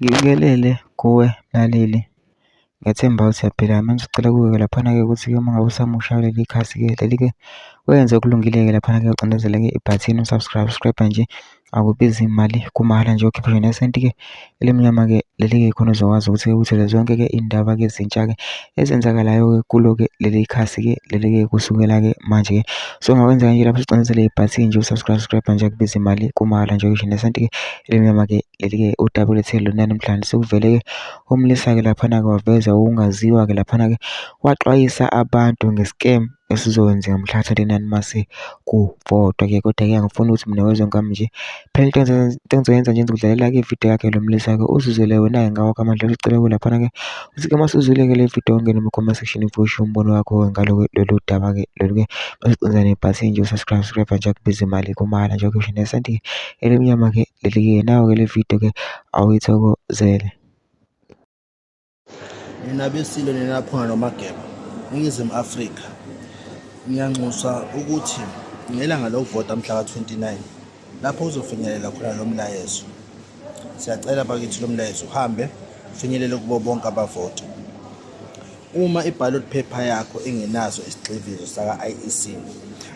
Ngibingelele kuwe mlaleli, ngiyathemba ukuthi uyaphila. Mina ngisacela kuwe-ke laphana-ke ukuthi-ke uma ngabe usamusha kuleli khasi-ke leli-ke wenze okulungile-ke laphana-ke ucindezele-ke ibhathini u-subscribe, subscribe nje akubizi imali kumahhala nje ukhipha nje nesenti-ke elimnyama-ke leli-ke khona uzokwazi ukuthi-ke uthole zonke-ke iy'ndaba-ke ezintsha-ke ezenzakalayo-ke kulo-ke leli khasi-ke leli-ke kusukela-ke manje-ke. So ungakwenza kanje lapho ucindezele ibhathini nje u-subscribe, subscribe nje akubizi imali kumahhala nje ngisho nesenti-ke elimnyama-ke leli-ke udaba olethele lona namhlanje sekuvele-ke umlisa-ke laphana-ke waveza okungaziwa-ke laphana-ke waxwayisa abantu nge-scam esizokwenzeka mhla 29 mase kuvotwa-ke kodwa-ke angifuni ukuthi mina wezwe ngami nje phela into engizoyenza nje ngizokudlalela-ke ividiyo yakhe lo mlisa-ke uzizwele wena-ke ngawakho amandla usicela laphana-ke uthi-ke uma usuzwile-ke le vidiyo ungene kuma-comment section usho umbono wakho ngalo lolu daba-ke lolu-ke bese nebhathini nje u-subscribe subscribe nje akubiza imali kumahhala nje okusho nesenti elimnyama-ke leli-ke nawo-ke le vidiyo-ke awuyithokozele. Nina beSilo nina Phunga noMageba, Ningizimu Afrika, ngiyanxusa ukuthi ngelanga lokuvota mhla ka-29 lapho uzofinyelela khona lo mlayezo. Siyacela bakithi lo mlayezo uhambe ufinyelele kubo bonke abavoti. Uma i-ballot paper yakho ingenaso isigxivizo saka-IEC,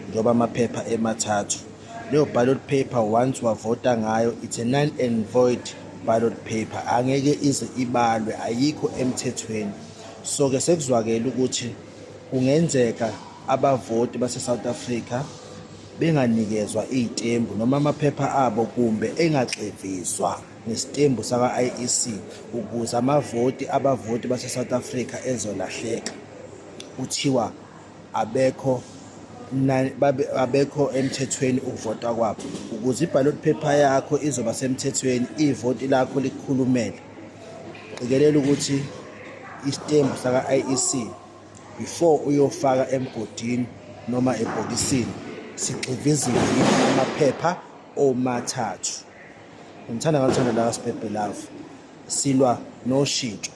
njengoba amaphepha emathathu, leyo ballot paper once wavota ngayo, it's a null and void ballot paper, angeke ize ibalwe, ayikho emthethweni. So ke sekuzwakele ukuthi kungenzeka abavoti base-South Africa benganikezwa iy'tembu noma amaphepha abo kumbe engagxiviswa ngesitembu saka-IEC ukuze amavoti abavoti base-South Africa ezolahleka. Kuthiwa abekho abekho emthethweni ukuvota kwabo. Ukuze i-ballot paper yakho izoba semthethweni, ivoti lakho likukhulumele, qikelela ukuthi isitembu saka-IEC before uyofaka emgodini noma ebhokisini sigxiviziwe yini amaphepha omathathu. Ngithanda ngathanda la Sibhebhe Love, silwa noshintsho,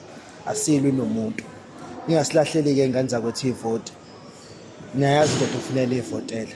asilwi nomuntu. Ningasilahleli-ke ngane zakwethu ivoti, niyayazi indoda ofunela ivotela.